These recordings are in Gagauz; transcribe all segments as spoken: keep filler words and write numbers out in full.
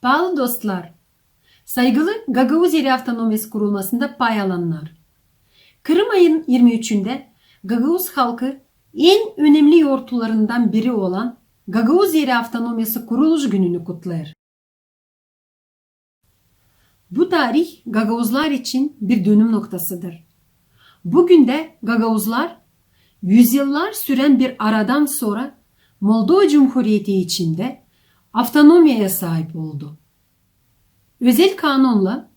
Paalı dostlar, saygılı Gagauz Yeri Avtonomiyası kurulmasında pay alannar. Kırım ayın irmi üçündä gagauz halkı en önemli yortularından biri olan Gagauz Yeri Avtonomiyası kuruluş gününü kutlêêr. Bu tarih gagauzlar için bir dönüm noktasıdır. Büün dä gagauzlar yüzyıllar sürän bir aradan sora Moldova Cumhuriyeti içindä avtonomiyaya saip oldu. Özel kanunla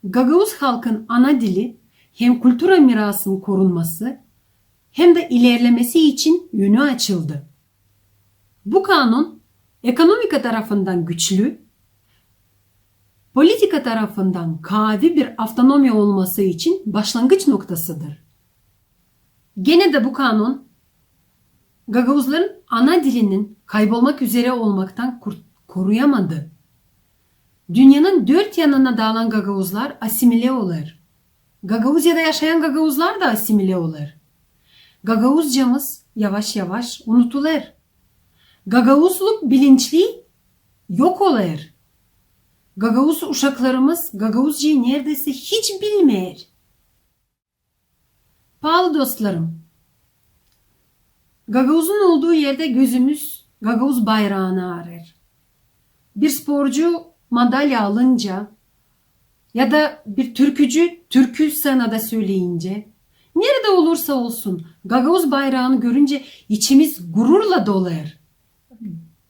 gagauz halkın ana dili hem kultura mirasın korunması hem dä ilerlemesi için önü açıldı. Bu kanun ekonomika tarafından güçlü, politika tarafından kaavi bir avtonomiya olması için başlangıç noktasıdır. Genä dä bu kanun gagauzların ana dilinin kaybolmak üzere olmaktan kur- koruyamadı. Dünnenin dört yanına daalan gagauzlar asimile olêr. Gagauziyada yaşayan gagauzlar da asimile olêr. Gagauzcamız yavaş-yavaş unutulêr. Gagauzluk bilinçli yok olêr. Gagauz uşaklarımız gagauzcayı neredeyse hiç bilmeer. Paalı dostlarım, gagauzun olduğu erdä gözümüz gagauz bayraanı arêr. Bir sporcu madalya alınca ya da bir türkücü türkü scenada söleyincä, neredä olursa olsun, gagauz bayraanı görüncä içimiz gururla dolêr.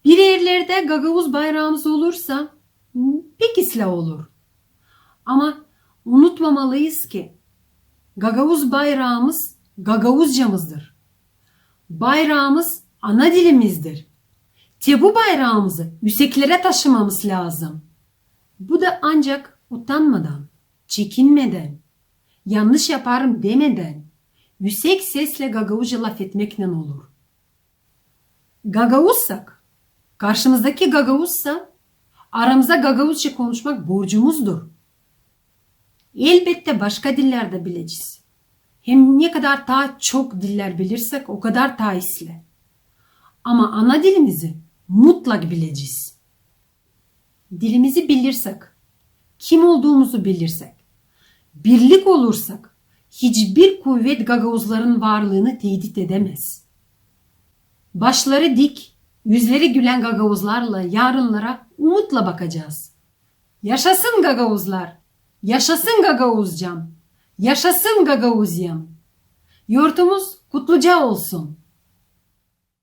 Bir erlerdä gagauz bayraamız olursa, pek islää olur. Ama unutmamalıyız ki, gagauz bayraamız gagauzcamızdır. Bayraamız ana dilimizdir. Te bu bayraamızı üüseklerä taşımamız lääzım. Bu da ancak utanmadan, çekinmedän, yannış yaparım demedän, üüsek seslä gagauzca lafetmeknän olur. Gagauzsak, karşımızdaki gagauzsa, aramızda gagauzça konuşmak borcumuzdur. Elbettä, başka dillär dä bilecez. Hem ne kadar taa çok dillär bilirsek, o kadar taa islää. Ama ana dilimizi mutlak bilecez. Dilimizi bilirsek, kim olduğumuzu bilirsek, birlik olursak, hiçbir kuvet gagauzların varlıını tehdit edemez. Başları dik, üzleri gülän gagauzlarla yarınlara umutla bakacez. Yaşasın gagauzlar! Yaşasın gagauzcam! Yaşasın Gagauziyam! Yortumuz kutluca olsun!